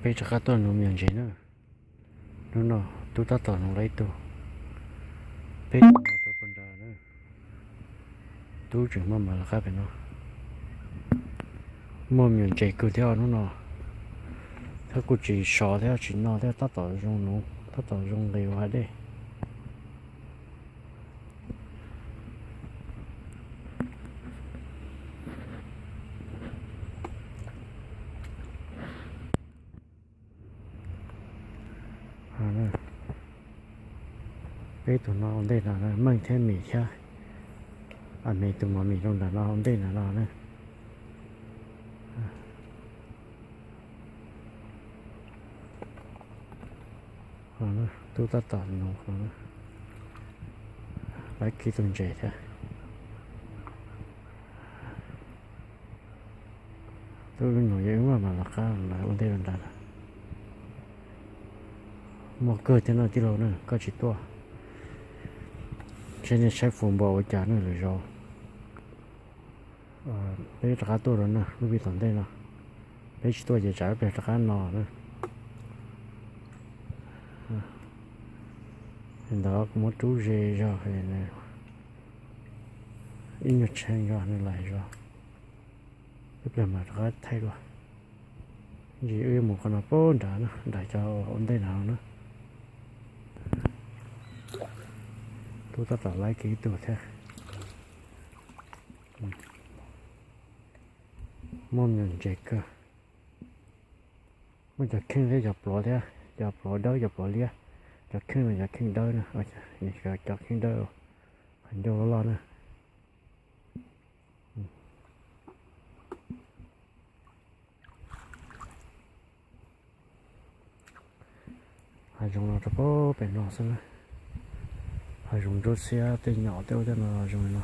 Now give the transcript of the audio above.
Peb rov qab tuaj nuv me nyuam ntses na. Hnub no tub tab tom nuv lawm ib tug. Peb tus no rau puag nrad na. Tub tseem muaj mam lawv qab pem no. Muaj me nyuam ntses kawg thiab hnub no. Thiab kuj tsis sov thiab tsis no thiab, tab tom zoo nuv tab tom zoo nqis ua dej. Peb tus no ua ntej no, Meej thiab Mim thiab. Mim tus mos Mim rau nram no ua ntej nram no na. Tub tab tom nuv, lawv kiv tus ntses thiab. Tub nuv yog wb mam lawv qab lawv ua ntej rau nrad. Muaj kawg thiab no tij laug na, koj tsis tuaj. Saib nej saib fus npaum ua cas na lwm zaus. Peb rov qab tuaj rau na, lub vij tom ntej no. Peb tsis tuaj ces tsam peb rov qab no na. Ntawd kuv muab rub ze zog, ib nyuag tsheej zog nws lais zog. Ib pliag mam rov qab thaij dua. Ntsis wb yuav mus qhov no puag nrad na, nram cov ua ntej nrad no na. Tub tab tom laib kiag ib tug thiab. Muaj me nyuam ntses kawg. Muaj cov kheej thiab cov pluav thiab, cov pluav dawb cov pluav liab. Cov kheej no cov kheej dawb na, cov kheej dawb, qhov ncauj loj loj na. Hav zoov no rau pem no xwb na. Hav zoov ntsuab xiab tej nyom tej ua tej no zoo li no.